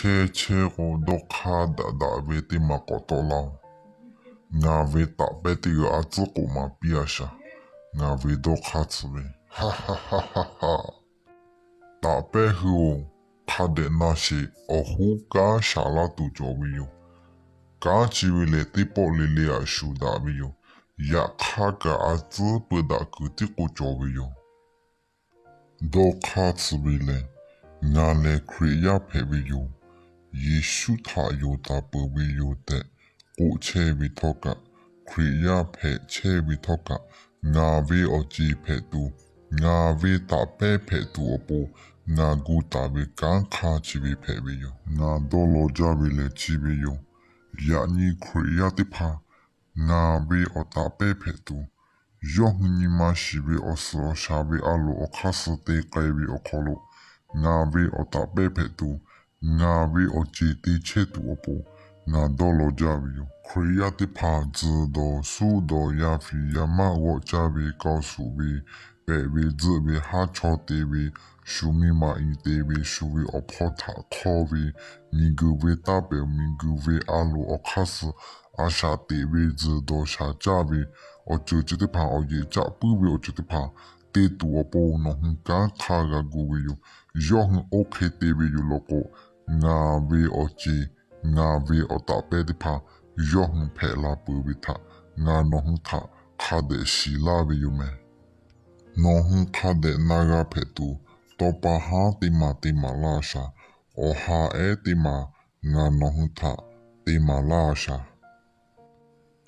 Chehˇ chehˇ k'o, dawˇ hk'aˇ daꞈ daꞈ ve teˇ maˬ k'awꞈ tawˆ laˇ-oˬ. Ngaˬ ve taꞈ pehˇ teˇ g'aˇ a tcuhˉ k'oꞈ maˍ piˇ a shaˍ. Ngaˬ ve dawˇ hk'aˇ tcuh ve, taꞈ pehˇ hui-oˬ, hk'a dehꞈ na sheˍ. Awˬ hoˉ kanˉ shaˍ laˇ tuˬ cawˬ ve yoˬ. Kanˉ chi ve lehˬ, teˇ pawˆ le le aꞈ shuˍ daꞈ ve yoˬ. Yaꞈ hk'aˇ kaꞈ, a tcuhˉ peu daꞈ kuiˬ tiˉ k'o cawˬ ve yoˬ. Dawˇ hk'aˇ tcuh ve lehˬ, ngaˬ lehˬ Hkriꞈ yaˇ hpehꞈ ve yoˬ, Yeˍsuˆ htaꞈ yonˍ taˍ peuˬ ve yoˬ tehꞈ k'oˆ chehˇ ve htawˇ kaꞈ, Hkriꞈ yaˇ hpehꞈ chehˇ ve htawˇ kaꞈ, ngaˬ ve awˬ ceˬ hpehꞈ tuˬ, ngaˬ ve taꞈ pehˇ hpehꞈ tuˬ awˬ pon, ngaˬ gu taˍ ve kanˉ hk'aˇ chi ve hpehꞈ ve yoˬ. Ngaˬ dawˇ law jaˇ ve lehˬ chi ve yoˬ. Yaꞈ nyi Hkriꞈ yaˇ teˇ hpaˍ ngaˬ ve awˬ taꞈ pehˇ hpehꞈ tuˬ, yawˇ hui nyi ma shiˍ ve awˬ suhˍ awˬ shaˍ ve a loˍ awˬ hk'aˇ suh te k'ai ve awˬ hk'aw lo, ngaˬ ve awˬ taꞈ pehˇ hpehꞈ tuˬ, ngaˬ ve awˬ ceˬ te chehˇ tuˬ awˬ pon ngaˬ dawˇ law jaˇ ve yoˬ. Hkriꞈ yaˇ teˇ hpaˍ tzuhˬ dawˬ suhˉ dawˬ, yaˇ fiˍ yaˇ maˆ g'awˆ caˇ ve, kaoˇ suhˍ ve, pehꞈ ve tzuhˆ ve, haˉ chaw te ve, shu miˇ ma i te ve, shu ve awˬ hpawˇ htaꞈ hk'awˇ ve, miˬguiˬ ve taˇ pehˍ, miˬguiˬ ve a loˍ awˬ hk'aˇ suh a shaꞈ teꞈ ve, tzuhˬ dawˬ shaˍ caˇ ve, awˬ ceuˬ chi teˇ hpaˍ, awˬ yeꞈ caˆ puiˉ ve awˬ ceuˬ teˇ hpaˍ te tuˬ awˬ pon nawˬ hui kanˉ hk'aˇ g'a gu ve yoˬ. Yawˇ hui oˇ hk'e te ve yoˬ law k'o, ngaˬ ve awˬ ceˬ, ngaˬ ve awˬ taꞈ pehˇ teˇ hpaˍ yawˇ hui hpehꞈ la peuˬ ve htaꞈ ngaˬ nawˬ hui htaꞈ hk'a dehꞈ shiˍ laˇ ve yoˬ meh. Nawˬ hui hk'a dehꞈ na g'a hpehꞈ tuˬ, tawˇ pa haˉ teˇ maˬ te maˍ laˇ a shaˍ. Awˬ ha ehˉ teˇ maˬ ngaˬ nawˬ hui htaꞈ te maˍ laˇ a shaˍ.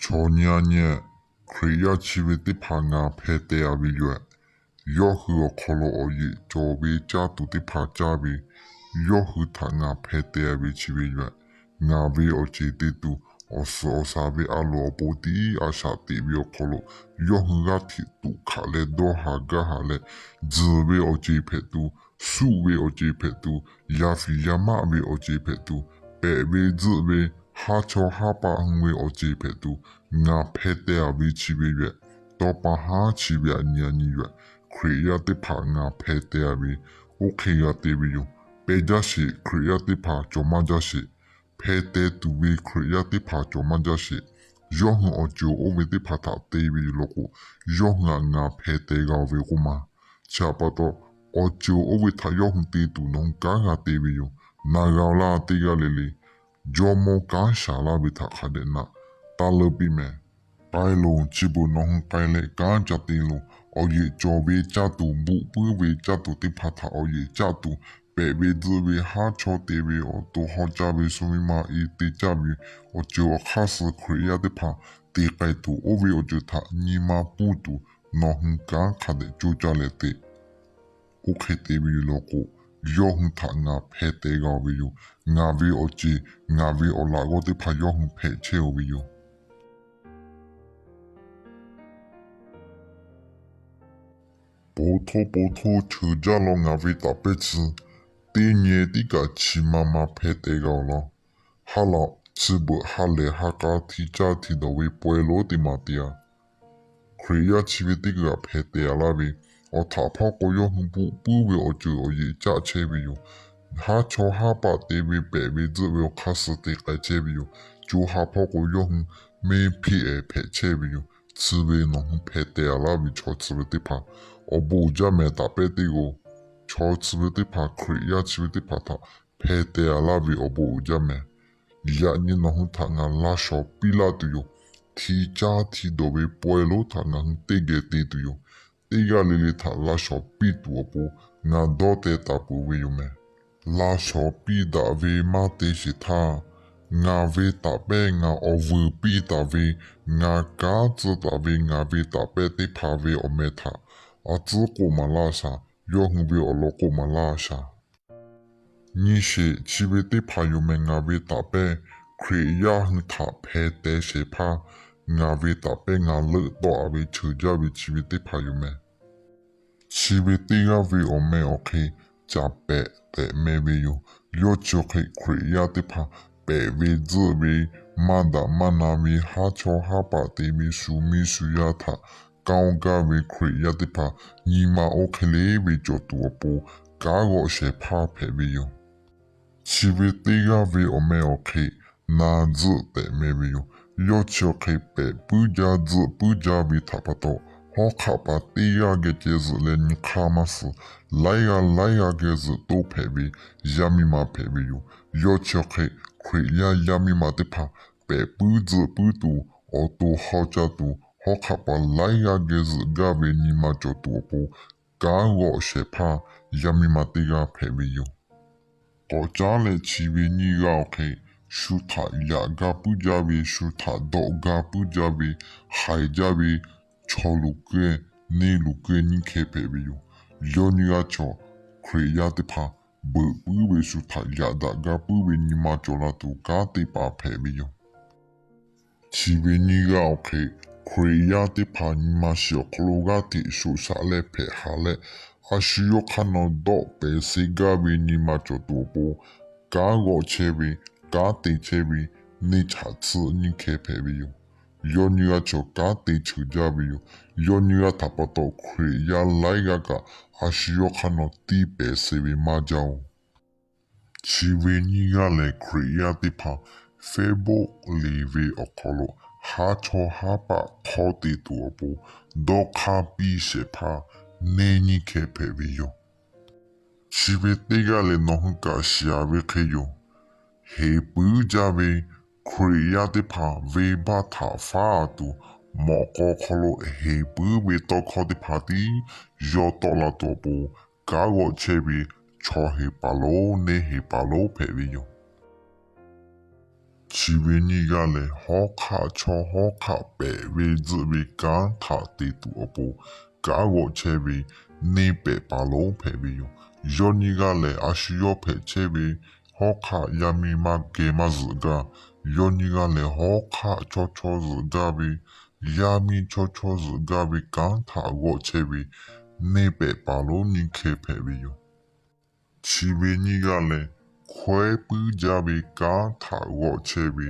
Chaw nyi a nyi, Hkriꞈ yaˇ chi ve teˇ hpaˍ ngaˬ hpeh teh a ve yoˬ. Yawˇ hui awˬ hk'aw lo awˬ yeꞈ cawˬ ve caˇ tuˬ teˇ hpaˍ caˇ ve, yawˇ hui htaꞈ ngaˬ hpeh teh a ve chi ve yoˬ. Ngaˬ ve awˬ ceˬ te tuˬ, awˬ suhˍ awˬ shaˍ ve a loˍ awˬ pon tiˉ a shaꞈ teꞈ ve awˬ hk'aw lo, yawˇ hui g'aˇ hteꞈ tuꞈ hkanˍ leh dawˇ haˍ gaˇ haˍ leh, tzuhˬ ve awˬ ceˬ hpehꞈ tuˬ, suˆ ve awˬ ceˬ hpehꞈ tuˬ, yaˇ fiˍ yaˇ maˆ ve awˬ ceˬ hpehꞈ tuˬ, pehꞈ ve tzuhˆ ve, haˉ chaw haˉ paˆ hui ve awˬ ceˬ hpehꞈ tuˬ, ngaˬ hpeh teh a ve chi ve yoˬ. Tawˇ pa haˉ chi ve aꞈ nyi a nyi yoˬ. Hkriꞈ yaˇ teˇ hpaˍ ngaˬ hpeh teh a ve, oˇ hk'e g'a te ve yoˬ. Pehˬ jaˇ sheˍ, Hkriꞈ yaˇ teˇ hpaˍ cawˬ maˇ jaˇ sheˍ. Hpeh teh tuˬ ve Hkriꞈ yaˇ teˇ hpaˍ cawˬ maˇ jaˇ sheˍ. Yawˇ hui awˬ ceuˬ oˇ ve teˇ hpaˍ htaꞈ te ve yoˬ law k'o, yawˇ hui aꞈ ngaˬ hpeh teh g'a ve k'oˆ ma. Chi htaꞈ pa taw, awˬ ceuˬ oˇ ve htaꞈ yawˇ hui te tuˬ nawˬ hui kanˉ g'a te ve yoˬ. Na g'a laˇ teˇ g'aˇ le le, jawˇmawˇ kanˉ shaˍ laˇ ve htaꞈ hk'a dehꞈ na taˇ leuˉ piˇ meh. K'ai loˬ, chi beuꞈ nawˬ hui k'ai leh kanˉ ca te loˬ. Awˬ yeꞈ cawˬ ve caˇ tuˬ, buˆ puiˉ ve caˇ tuˬ teˇ hpaˍ htaꞈ awˬ yeꞈ caˇ tuˬ, pehꞈ ve tzuhˆ ve, haˉ chaw te ve, awˬ to haw caˇ ve, shu miˇ ma i te caˇ ve, awˬ ceuˬ awˬ hk'aˇ suh Hkriꞈ yaˇ teˇ hpaˍ te k'ai tuˬ, oˇ ve awˬ ceuˬ htaꞈ nyi ma pfuhˇ tuˬ nawˬ hui kanˉ hk'a dehꞈ coˇ caˇ leh te. Oˇ hk'e te ve yoˬ law k'o, yawˇ hui htaꞈ ngaˬ hpeh teh g'a ve yoˬ. Ngaˬ ve awˬ ceˬ, ngaˬ ve awˬ laꞈ g'awˇ teˇ hpaˍ yawˇ hui hpehꞈ chehˇ o ve yoˬ. Po htoˇ po htoˇ cheuˬ jaˇ law ngaˬ ve taꞈ pehˇ chi, teˇ nyi tiˉ kaꞈ chi ma ma hpeh teh g'a-oˬ law. Ha laꞈ, chi beuꞈ ha lehˬ ha k'a hti caˇ hti dawˬ ve pawehˇ lonˉ teˇ maˬ te a. Hkriꞈ yaˇ chi ve teˇ g'aˇ hpeh teh a laˇ ve, awˬ htaꞈ hpawˇ k'o yawˇ hui buˆ puiˉ ve awˬ ceuˬ awˬ yeꞈ caˆ chehˇ ve yoˬ. Haˉ chawˇ haˉ paˆ te ve, pehꞈ ve tzuhˆ ve awˬ hk'aˇ suh te k'ai chehˇ ve yoˬ. Co ha hpawˇ k'o yawˇ hui mehˇ hpiˇ-ehˍ hpehꞈ chehˇ ve yoˬ. Chi ve nawˬ hui hpeh teh a laˇ ve chaw chi ve teˇ hpaˍ awˬ bon uiˍ jaˇ meh taꞈ pehˇ teˇ g'aˇ. Chaw chi ve teˇ hpaˍ Hkriꞈ yaˇ chi ve teˇ hpaˍ htaꞈ hpeh teh a laˇ ve awˬ bon uiˍ jaˇ meh. Yaꞈ nyi nawˬ hui htaꞈ ngaˬ laˇ shawˍ piˇ laˇ tuˬ yoˬ. Hti caˇ hti dawˬ ve pawehˇ lonˉ htaꞈ ngaˬ hui teˇ geh te tuˬ yoˬ. Teˇ g'aˇ le le htaꞈ laˇ shawˍ piˇ tuˬ awˬ pon ngaˬ dawˇ teh taˍ peuˬ ve yoˬ meh. Laˇ shawˍ piˇ daꞈ ve maˇ te sheˍ htaˇ, ngaˬ ve taꞈ pehˇ ngaˬ awˬ vuiˬ piˇ taˍ ve, ngaˬ kanˉ tcuh taˍ ve ngaˬ ve taꞈ pehˇ teˇ hpaˍ ve awˬ meh htaꞈ a tcuhˉ k'oˆ maˍ laˇ shaˍ. Yawˇ hui ve awˬ lawn k'oˆ maˍ laˇ shaˍ. Nyi sheˍ, chi ve teˇ hpaˍ yoˬ meh ngaˬ ve taꞈ pehˇ. Hkriꞈ yaˇ hui htaꞈ hpeh teh shehˍ hpaˇ ngaˬ ve taꞈ pehˇ ngaˬ leuˆ tawˆ a ve cheuˬ jaˇ ve chi ve teˇ hpaˍ yoˬ meh. Chi ve teˇ g'aˇ ve awˬ meh awˬ hk'e caˍ pehˍ tehꞈ meh ve yoˬ. Yawˇ chi hk'e Hkriꞈ yaˇ teˇ hpaˍ pehꞈ ve tzuhˆ ve, maˇ daꞈ maˇ na ve, haˉ chawˇ haˉ paˆ te ve, shu miˇ shu yaˇ htaꞈ kanˇ oˇ gaˇ ve Hkriꞈ yaˇ teˇ hpaˍ nyi ma oˇ hk'e le ve cawˬ tuˬ awˬ pon kanˉ g'awˆ shehˍ hpaˇ hpehꞈ ve yoˬ. Chi ve teˇ g'aˇ ve awˬ meh awˬ hk'e, na tzuhˆ tehꞈ meh ve yoˬ. Yawˇ chi awˬ hk'e pehꞈ puiˉ jaˇ tzuhˆ puiˉ jaˇ ve htaꞈ pa taw, hawˉ hk'aˆ paˍ teˇ g'aˇ geh ceh zuhꞈ leh nyi hk'aˇ maˇ suhˍ, laiˉ g'aˇ laiˉ g'aˇ geh zuhꞈ toˇ hpehꞈ ve yaˇ miˇ ma hpehꞈ ve yoˬ. Yawˇ chi awˬ hk'e Hkriꞈ yaˇ yaˇ miˇ ma teˇ hpaˍ pehꞈ puiˉ tzuhˆ puiˉ tuˬ, awˬ to haw ca tuˬ, hawˉ hk'aˆ paˍ laiˉ g'aˇ geh zuhꞈ gaˇ ve nyi ma cawˬ tuˬ awˬ pon, kanˉ g'awˆ shehˍ hpaˇ yaˇ miˇ ma teˇ g'aˇ hpehꞈ ve yoˬ. K'awꞈ caˉ leh chi ve nyiˇ g'aˇ awˬ hk'e, shu htaꞈ yaꞈ ga puiˉ jaˇ ve, shu htaꞈ dawˆ ga puiˉ jaˇ ve, haiˬ jaˇ ve chaw luˬ keu, neˇ luˬ keu nyiˇ hkeh hpehꞈ ve yoˬ. Yawˇ nyiˇ g'aˇ chaw, Hkriꞈ yaˇ teˇ hpaˍ beuꞈ puiˉ ve shu htaꞈ yaꞈ daꞈ ga puiˉ ve nyi ma cawˬ la tuˬ kanˉ teˇ hpaˍ hpehꞈ ve yoˬ. Chi ve nyiˇ g'aˇ awˬ hk'e, Hkriꞈ yaˇ teˇ hpaˍ nyi ma shiˍ awˬ hk'aw lo g'aˇ hteꞈ shoꞈ shaꞈ leh hpehꞈ haˍ leh, a shu yawˇ hk'aˇ nawˬ dawˆ pehˍ se gaˇ ve nyi ma cawˬ tuˬ awˬ pon, kanˉ g'awˆ chehˇ ve, kanˉ te chehˇ ve, neˇ chaꞈ tsuhˆ nyiˇ hkeh hpehꞈ ve yoˬ. Yawˇ nyiˇ g'aˇ chaw kanˉ te cheuˬ jaˇ ve yoˬ. Yawˇ nyiˇ g'aˇ htaꞈ pa taw Hkriꞈ yaˇ laiˉ g'aˇ kaꞈ, a shu yawˇ hk'aˇ nawˬ tiˇ pehˍ se ve maˇ jaˇ oˬ. Chi ve nyiˇ g'aˇ lehˬ, Hkriꞈ yaˇ teˇ hpaˍ Facebook liꞈ ve awˬ hk'aw lo haˉ chawˇ haˉ paˆ hk'awˇ te tuˬ awˬ pon, dawˇ hk'aˇ piˇ shehˍ hpaˇ neˇ nyiˇ hkeh hpehꞈ ve yoˬ. Chi ve teˇ g'aˇ lehˬ, nawˬ hui kaꞈ shiˍ ve hk'e yoˬ. Heˍ puiˉ jaˇ ve Hkriꞈ yaˇ teˇ hpaˍ venˇbaˆ htaꞈ faˉ a tuˬ, mawꞈ k'aw hk'aw lo heˍ puiˉ ve tawˇ hkawˇ teˇ hpaˍ tiˉ yawˇ tawˆ la tuˬ awˬ pon, kanˉ g'awˆ chehˇ ve chaw heˍ paˍ lonˉ neˇ heˍ paˍ lonˉ hpehꞈ ve yoˬ. Chi ve nyiˇ g'aˇ lehˬ, hawˉ hk'aˆ chawˇ hawˉ hk'aˆ pehꞈ ve tzuhˆ ve kanˉ htaꞈ te tuˬ awˬ pon, kanˉ g'awˆ chehˇ ve neˇ pehˍ paˍ lonˉ hpehꞈ ve yoˬ. Yawˇ nyiˇ g'aˇ lehˬ, a shu yawˇ hpehꞈ chehˇ ve hawˉ hk'aˆ yaˇ miˇ maˇ geh maˇ zuhꞈ gaˇ. Yawˇ nyiˇ g'aˇ lehˬ, hawˉ hk'aˆ chawˇ chawˇ zuhꞈ gaˇ ve, yaˇ miˇ chawˇ chawˇ zuhꞈ gaˇ ve kanˉ htaꞈ g'awˆ chehˇ ve neˇ pehˍ paˍ lonˉ nyiˇ hkeh hpehꞈ ve yoˬ. Chi ve nyiˇ g'aˇ lehˬ, hkawehˉ puiˉ jaˇ ve kanˉ htaꞈ g'awˆ chehˇ ve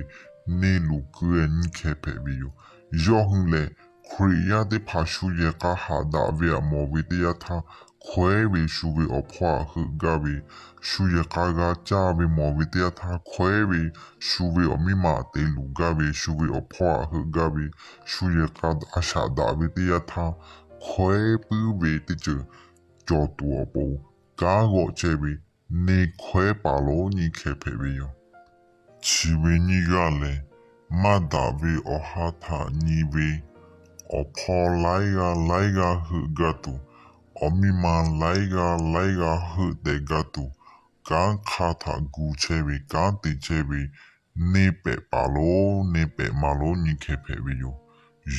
neˇ luˬ keu nyiˇ hkeh hpehꞈ ve yoˬ. Yawˇ hui lehˬ, Hkriꞈ yaˇ teˇ hpaˍ shu yehˬ k'a haꞈ daꞈ ve htaꞈ mawˬ ve teˇ yanˇ htaˇ, hkawehˉ ve shu ve awˬ hpawˇ htaꞈ heuˆ gaˇ ve, shu yehˬ k'a g'a caˇ ve mawˬ ve teˇ yanˇ htaˇ, hkawehˉ ve shu ve awˬ miˇ ma te luˬ gaˇ ve, shu ve awˬ hpawˇ htaꞈ heuˆ gaˇ ve, shu yehˬ k'a a shaꞈ daꞈ ve teˇ yanˇ htaˇ, hkawehˉ puiˉ ve teˇ ceuˬ cawˬ tuˬ awˬ pon, kanˉ g'awˆ chehˇ ve neˇ hkawehˉ paˍ lonˉ nyiˇ hkeh hpehꞈ ve yoˬ. Chi ve nyiˇ g'aˇ lehˬ, maˇ daꞈ ve awˬ ha htaꞈ nyi ve awˬ hpawˇ laiˉ g'aˇ laiˉ g'aˇ heuˆ gaˇ tuˬ, awˬ miˇ ma laiˉ g'aˇ laiˉ g'aˇ heuˆ tehꞈ gaˇ tuˬ, kanˉ hk'aˇ htaꞈ gu chehˇ ve kanˉ te chehˇ ve neˇ pehˍ paˍ lonˉ neˇ pehˍ ma lonˉ nyiˇ hkeh hpehꞈ ve yoˬ.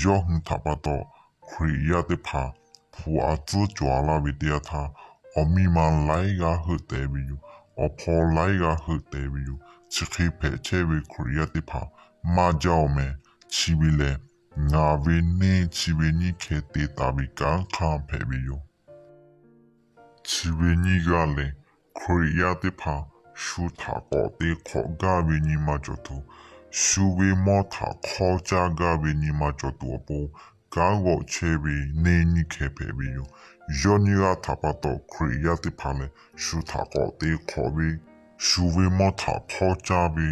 Yawˇ hui htaꞈ pa taw, Hkriꞈ yaˇ teˇ hpaˍ hpu a tcuhˉ cawˬ a laˇ ve teˇ yanˇ htaˇ, awˬ miˇ ma laiˉ g'aˇ heuˆ te ve yoˬ. Awˬ hpawˇ laiˉ g'aˇ heuˆ te ve yoˬ. Chi hk'e hpehꞈ chehˇ ve Hkriꞈ yaˇ teˇ hpaˍ maˇ jaˇ oˬ meh. Chi ve lehˬ, ngaˬ ve neˇ chi ve nyiˇ hkeh te taˍ ve kanˉ hk'aˇ hpehꞈ ve yoˬ. Chi ve nyiˇ g'aˇ lehˬ, Hkriꞈ yaˇ teˇ hpaˍ shu htaꞈ k'awꞈ te hk'awꞈ gaˇ ve nyi ma cawˬ tuˬ, shu ve mawˇ htaꞈ hk'awˇ caˇ gaˇ ve nyi ma cawˬ tuˬ awˬ pon, kanˉ g'awˆ chehˇ ve neˇ nyiˇ hkeh hpehꞈ ve yoˬ. Yawˇ nyiˇ g'aˇ htaꞈ pa taw Hkriꞈ yaˇ teˇ hpaˍ lehˬ, shu htaꞈ k'awꞈ te hk'awꞈ ve, shu ve mawˇ htaꞈ hk'awˇ caˇ ve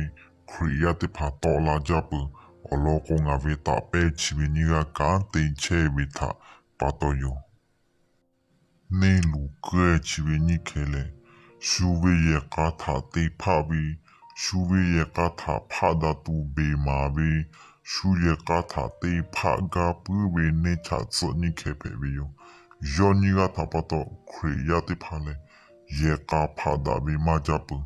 Hkriꞈ yaˇ teˇ hpaˍ tawˆ la jaˇ peuˬ. Awˬ lawn k'o, ngaˬ ve taꞈ pehˇ chi ve nyiˇ g'aˇ kanˉ te chehˇ ve htaꞈ pa taw yoˬ. Neˇ luˬ keu chi ve nyiˇ hkeh lehˬ, shu ve yehˬ k'a htaꞈ te hpaˆ ve, shu ve yehˬ k'a htaꞈ hpaˆ daꞈ tuˬ beˬ maˍ ve, shu yehˬ k'a htaꞈ te hpaˆ gaˇ puiˉ ve neˇ chaꞈ tsuhˆ nyiˇ hkeh hpehꞈ ve yoˬ. Yawˇ nyiˇ g'aˇ htaꞈ pa taw Hkriꞈ yaˇ teˇ hpaˍ lehˬ, yehˬ k'a hpaˆ daꞈ ve maˇ jaˇ peuˬ.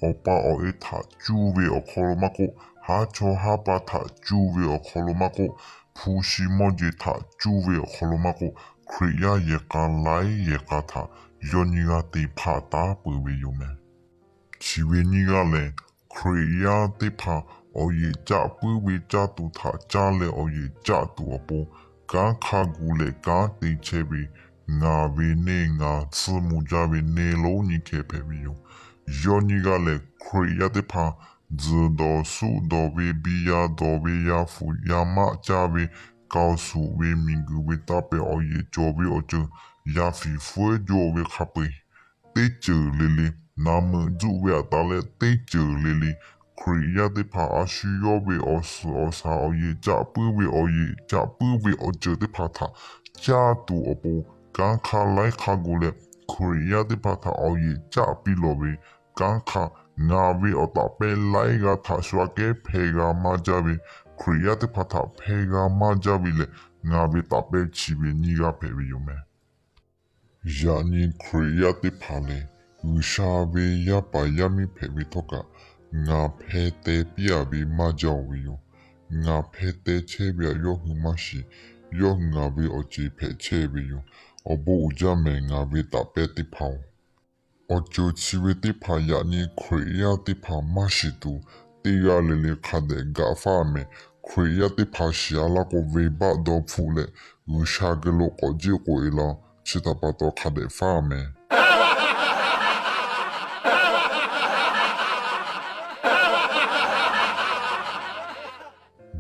Awˬ pa awˬ e htaꞈ cuˇ ve awˬ hk'aw lo maˇ k'oˆ, haˉ chawˇ haˉ paˆ htaꞈ cuˇ ve awˬ hk'aw lo maˇ k'oˆ, hpu shi mawˇ jeˬ htaꞈ cuˇ ve awˬ hk'aw lo maˇ k'oˆ, Hkriꞈ yaˇ yehˬ k'a laiˉ yehˬ k'a htaꞈ yawˇ nyiˇ g'aˇ te hpaˆ taˉ peuˬ ve yoˬ meh. Chi ve nyiˇ g'aˇ lehˬ, Hkriꞈ yaˇ teˇ hpaˍ awˬ yeˬ caˆ puiˉ ve caˇ tuˬ htaꞈ caˇ leh awˬ yeˬ caˆ tuˬ awˬ pon, kanˉ hk'a gu leh kanˉ te chehˇ ve, ngaˬ ve neˇ ngaˬ tsuhˇ mvuh jaˇ ve neˇ lonˉ nyiˇ hkeh hpehꞈ ve yoˬ. Yawˇ nyiˇ g'aˇ lehˬ, Hkriꞈ yaˇ teˇ hpaˍ tzuhˬ dawˬ suhˆ dawˬ ve, biˇ yaˇ dawˬ ve, yaˇ fuꞈ yaˇ maˆ caˇ ve, kaoˍ suhˍ ve, miˬguiˬ ve taˇ pehˍ awˬ yeˬ cawˬ ve awˬ ceuˬ, yaˇ fiˍ fuiˉ jawˇ ve hk'a peu-eˬ teˇ ceuˬ le le naˍ meuꞈ juˆ ve aꞈ taˍ leh teˇ ceuˬ le le, Hkriꞈ yaˇ teˇ hpaˍ a shu yawˇ ve awˬ suhˍ awˬ shaˍ awˬ yeˬ, caꞈ puiˉ ve awˬ yeˬ, caꞈ puiˉ ve awˬ ceuˬ teˇ hpaˍ htaꞈ caˇ tuˬ awˬ pon, kanˉ hk'aˇ laiˉ hk'aˇ gu leh, Hkriꞈ yaˇ teˇ hpaˍ htaꞈ awˬ yeˬ caˇ piˇ lawˬ ve kanˉ hk'aˇ, ngaˬ ve awˬ taˍ pehˇ laiˉ g'aˇ htaꞈ shu aꞈ kehˉ hpehˇ g'a maˇ jaˇ ve, Hkriꞈ yaˇ teˇ hpaˍ htaꞈ hpehˇ g'a maˇ jaˇ ve lehˬ, ngaˬ ve taˍ pehˇ chi ve nyiˇ g'aˇ hpehꞈ ve yoˬ meh. Yaꞈ nyi Hkriꞈ yaˇ teˇ hpaˍ lehˬ, G'uiˬsha ve yaˇ paˍ yaˇ miˇ hpehꞈ ve htawˇ kaꞈ, ngaˬ hpeh teh piˇ-a ve maˇ jaˇ-oˬ ve yoˬ. Ngaˬ hpeh teh chehˇ ve aꞈ yawˇ hui maˇ shiˍ. Yawˇ hui ngaˬ ve awˬ ceˬ hpehꞈ chehˇ ve yoˬ. Awˬ bon uiˍ jaˇ mehˍ ngaˬ ve taˍ pehˇ teˇ hpaˍ-oˬ. Awˬ ceuˬ chi ve teˇ hpaˍ yaꞈ nyi Hkriꞈ yaˇ teˇ hpaˍ maˇ shiˍ tuˬ, teˇ g'aˇ le le hk'a dehꞈ gaꞈ faˉ-a mehˍ. Hkriꞈ yaˇ teˇ hpaˍ shiˍ-a laˇ k'o, venˇbaˆ dawˇ hpfuhˆ leh G'uiˬsha geh lo k'awꞈ jiˆ k'oꞈ-e laˇ. Chi htaꞈ pa taw hk'a dehꞈ faˉ-a mehˍ.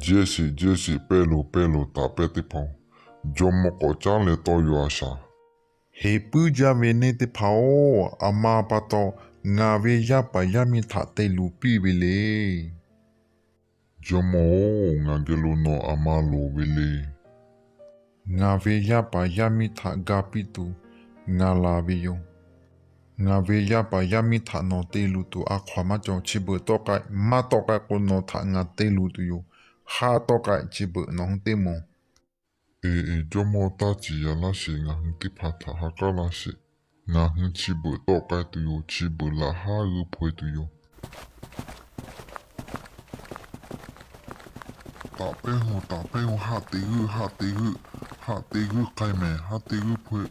Jehˇ sheˍ jehˇ sheˍ, pehˇ loˬ pehˇ loˬ, taˍ pehˇ teˇ hpaˍ-oˬ, jawˇmawˇ k'awꞈ caˉ leh tawˇ yaw-a shaˍ. Heˍ puiˉ jaˇ ve neˇ teˇ hpaˍ-oˬ, aˬ ma pa taw ngaˬ ve yaˇ paˍ yaˇ miˇ htaꞈ te luˬ piˇ ve le. Jawˇmawˇ-oˬ, ngaˬ geh lo nawˬ aˬ ma loˍ ve le. Ngaˬ ve yaˇ paˍ yaˇ miˇ htaꞈ ga piˇ tuˬ ngaˬ laˬ ve yoˬ. Ngaˬ ve yaˇ paˍ yaˇ miˇ htaꞈ nawˬ te luˬ tuˬ a hkaw-anˬ maˇ cawˬ. Chi beuꞈ tawˆ k'ai, maˇ tawˆ k'ai k'o, nawˬ htaꞈ ngaˬ te luˬ tuˬ yoˬ. Haˆ tawˆ k'ai, chi beuꞈ nawˬ hui teˇ moˍ. Eˍ eˍ, jawˇmawˇ taˇ ciˍ yaꞈ laˇ sheˍ. Ngaˬ hui teˇ hpaˍ htaꞈ ha k'aˉ laˇ sheˍ. Ngaˬ hui chi beuꞈ tawˆ k'ai tuˬ yoˬ. Chi beuꞈ laꞈ haˉ g'euˆ hpaw-e tuˬ yoˬ. Taˍ pehˇ-oˬ, taˍ pehˇ-oˬ, haˆ te g'euˆ, haˆ te g'euˆ, haˆ te g'euˆ k'ai mehˍ, haˆ te g'euˆ hpaw-e.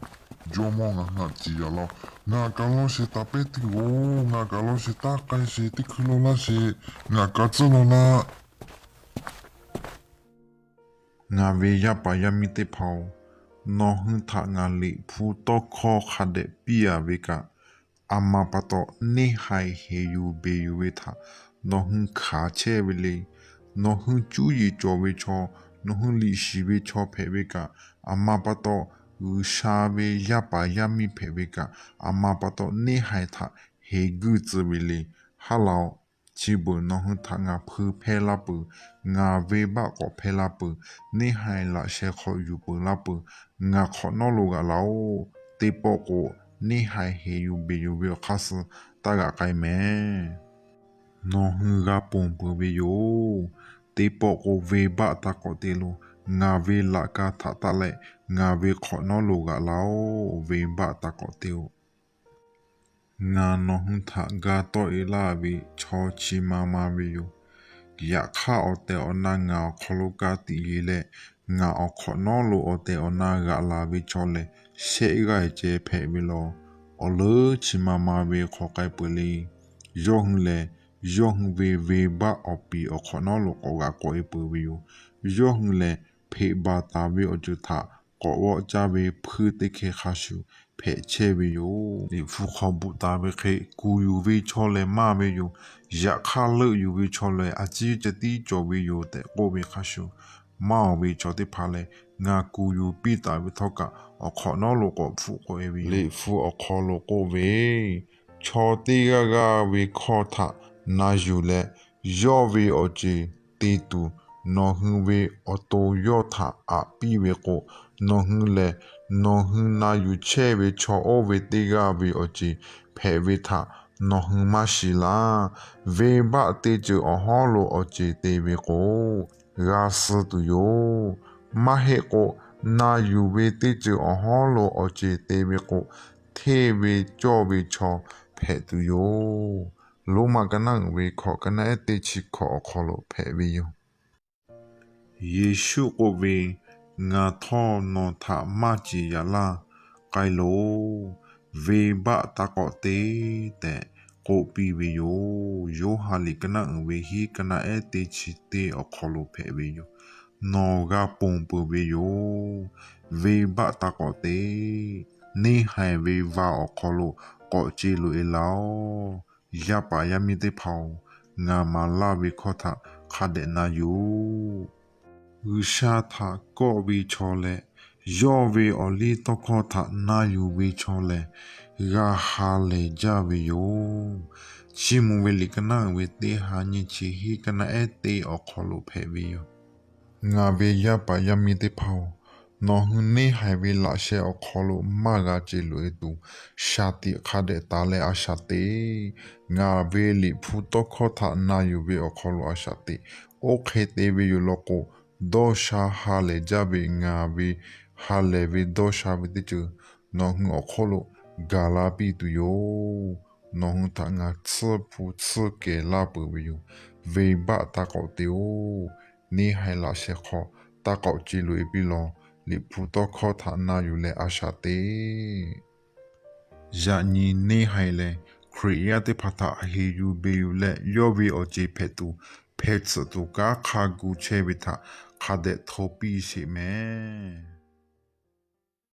Jawˇmawˇ ngaˬ hui htaꞈ ciˍ yaꞈ laˇ. Ngaˬ kaꞈ lawˇ sheˍ, taˍ pehˇ teˇ g'aˇ-oˬ, ngaˬ kaꞈ lawˇ sheˍ, taˇ k'ai sheˍ, teˇ hkui law laˇ sheˍ, ngaˬ kaꞈ tcuhˉ law laˇ. Ngaˬ ve yaˇ paˍ yaˇ miˇ teˇ hpaˍ-oˬ, nawˬ hui htaꞈ ngaˬ Liꞈ hpu tawˇ hkawˇ hk'a dehꞈ piˇ-a ve kaꞈ, aˬ ma pa taw neˇ haiˬ heˍ yuˬ beˬ yuˬ ve htaꞈ nawˬ hui hkanˍ chehˇ ve le. Nawˬ hui cuˇ yiˍ cawˬ ve chaw, nawˬ hui liꞈ shiˍ ve chaw hpehꞈ ve kaꞈ, aˬ ma pa taw G'uiˬsha ve yaˇ paˍ yaˇ miˇ hpehꞈ ve kaꞈ, aˬ ma pa taw neˇ haiˬ htaꞈ heˍ guiˇ tcuh ve le. Haˉ laˬ-oꞈ. Chi beuꞈ nawˬ hui htaꞈ ngaˬ hpui hpehˇ laˇ peuˬ. Ngaˬ venˇbaˆ k'awꞈ hpehˇ laˇ peuˬ. Neˇ haiˬ laꞈ sheh hk'aw yuˬ peuˬ laˇ peuˬ. Ngaˬ hk'awꞈ nawˉ lo g'aꞈ laˬ-oꞈ. Teˇ pawˆ k'o, neˇ haiˬ heˍ yuˬ beˬ yuˬ ve awˬ hk'aˇ suh taˇ g'aꞈ k'ai mehˍ. Nawˬ hui g'a ponˬ peuˬ ve yoˬ. Teˇ pawˆ k'o, venˇbaˆ taˇ k'awꞈ te loˬ. Ngaˬ ve laꞈ ka htaꞈ taˆ leh, ngaˬ ve hk'awꞈ nawˉ lo g'aꞈ laˇ-oꞈ. Venˇbaˆ taˇ k'awꞈ te-oꞈ. Ngaˬ nawˬ hui htaꞈ ga tawˆ-e laˇ ve chaw chi ma ma ve yoˬ. Yaꞈ hk'aˇ, awˬ tehˬ awˬ na ngaˬ awˬ hk'aw lo ka tiꞈ yeˬ leh, ngaˬ awˬ hk'awꞈ nawˉ lo awˬ tehˬ awˬ na g'aꞈ laˬ ve chaw lehˬ, shehˆ g'aˇ ceh hpehꞈ ve law. Awˬ leuˉ chi ma ma ve hk'aw k'ai peuˬ le. Yawˇ hui lehˬ, yawˇ hui ve venˇbaˆ awˬ piˍ awˬ hk'awꞈ nawˉ lo k'awꞈ g'aꞈ k'awꞈ-e peuˬ ve yoˬ. Yawˇ hui lehˬ, hpeꞈ baˬ taˍ ve awˬ ceuˬ htaꞈ k'awꞈ g'awˆ caˇ ve hpuiˇ teˇ hkeh hk'a shuˍ hpehꞈ chehˇ ve yoˬ. Liꞈ hpu hk'aw bvuhꞈ taˍ ve hk'e, kuˬ yuˬ ve chaw lehˬ maˇ ve yoˬ. Yaꞈ hk'aˇ, leuˆ yuˬ ve chaw lehˬ a ciˉ ceh tiˉ cawˬ ve yoˬ tehꞈ k'oˆ ve hk'a shuˍ, maˇ-oˬ ve chaw teˇ hpaˍ lehˬ, ngaˬ kuˬ yuˬ piˇ taˍ ve htawˇ kaꞈ, awˬ hk'awꞈ nawˉ lo k'awꞈ hpfuhˆ k'oꞈ-e ve yoˬ. Liꞈ hpu awˬ hk'aw lo k'oˆ ve, Chaw teˇ g'aˇ g'aˇ ve hkawˇ htaꞈ na yuˬ leh, yawˇ ve awˬ ceˬ te tuˬ nawˬ hui ve awˬ to yawˇ htaꞈ aꞈ piˇ ve k'o, nawˬ hui lehˬ nawˬ hui na yuˬ chehˇ ve chaw oˇ ve teˇ g'aˇ ve awˬ ceˬ hpehꞈ ve htaꞈ nawˬ hui maˇ shiˍ laˇ. Venˇbaˆ teˇ ceuˬ awˬ hawˉ lo awˬ ceˬ te ve k'o, g'a suh tuˬ yoˬ. Maˇ heˆ k'o, na yuˬ ve teˇ ceuˬ awˬ hawˉ lo awˬ ceˬ te ve k'o, hteˇ ve cawˇ ve chaw hpehꞈ tuˬ yoˬ. Roˉmaꞈ ka naˆ uiˍ ve hkawꞈ ka naˆ ehˉ teˇ chi hkawꞈ awˬ hk'aw lo hpehꞈ ve yoˬ. Yeˍsuˆ k'oˆ ve, Ngaˬ htawˇ nawˬ htaꞈ maˇ ciˍ yaꞈ laˇ. K'ai loˬ. Venˇbaˆ taˇ k'awꞈ te tehꞈ k'oˆ piˇ ve yoˬ. Yoˇhanˬ liꞈ ka naˆ uiˍ ve hiˉ ka naˆ ehˉ teˇ chi teˇ awˬ hk'aw lo hpehꞈ ve yoˬ. Nawˬ g'a ponˬ peuˬ ve yoˬ. Venˇbaˆ taˇ k'awꞈ te. Neˇ haiˬ ve va awˬ hk'aw lo k'awꞈ ce loꞈ-e laˇ-oˆ. Yaˇ paˍ yaˇ miˇ teˇ hpaˍ-oˬ, ngaˬ maˍ laˇ ve hkawˇ htaꞈ hk'a dehꞈ na yuˬ-oˆ. G'uiˬsha htaꞈ kawˆ ve chaw leh, yawˇ ve awˬ liˇ tawˇ hkawˇ htaꞈ na yuˬ ve chaw lehˬ, g'a ha lehˬ jaˇ ve yoˬ. Chiˇ mvuh ve liꞈ ka naˉ uiˍ ve teˇ ha nyiˇ chi hiˉ ka naˉ ehˉ teˇ awˬ hk'aw lo hpehꞈ ve yoˬ. Ngaˬ ve yaˇ paˍ yaˇ miˇ teˇ hpaˍ-oˬ, nawˬ hui neˇ haiˬ ve laꞈ sheh awˬ hk'aw lo maˇ g'a ceˬ loꞈ e tuˬ, shaˍ tiꞈ hk'a dehꞈ taˍ leh a shaꞈ teꞈ. Ngaˬ ve liꞈ hpu tawˇ hkawˇ htaꞈ na yuˬ ve awˬ hk'aw lo a shaꞈ teꞈ. Oˇ hk'e te ve yoˬ law k'o, dawˇ sha ha lehˬ jaˇ ve ngaˬ ve ha lehˬ ve dawˇ sha ve teˇ ceuˬ nawˬ hui awˬ hk'oˆ lo gaˬ la piˇ tuˬ yoˬ. Nawˬ hui htaꞈ ngaˬ tsuhˇ hpu tsuhˇ kehˬ laˇ peuˬ ve yoˬ. Venˇbaˆ taˇ k'awꞈ te-oˬ. Neˇ haiˬ laꞈ sheh hk'aw taˇ k'awꞈ ceˬ loꞈ e piˇ law. Liꞈ hpu tawˇ hkawˇ htaꞈ na yuˬ leh a shaꞈ teꞈ. Yaꞈ nyi neˇ haiˬ lehˬ, Hkriꞈ yaˇ teˇ hpaˍ htaꞈ heˍ yuˬ beˬ yuˬ leh, yawˇ ve awˬ ceˬ hpehꞈ tuˬ, hpeh tsuhꞈ tuˬ kanˉ hk'a gu chehˇ ve htaꞈ hk'a dehꞈ hto piˇ sheˍ mehˍ.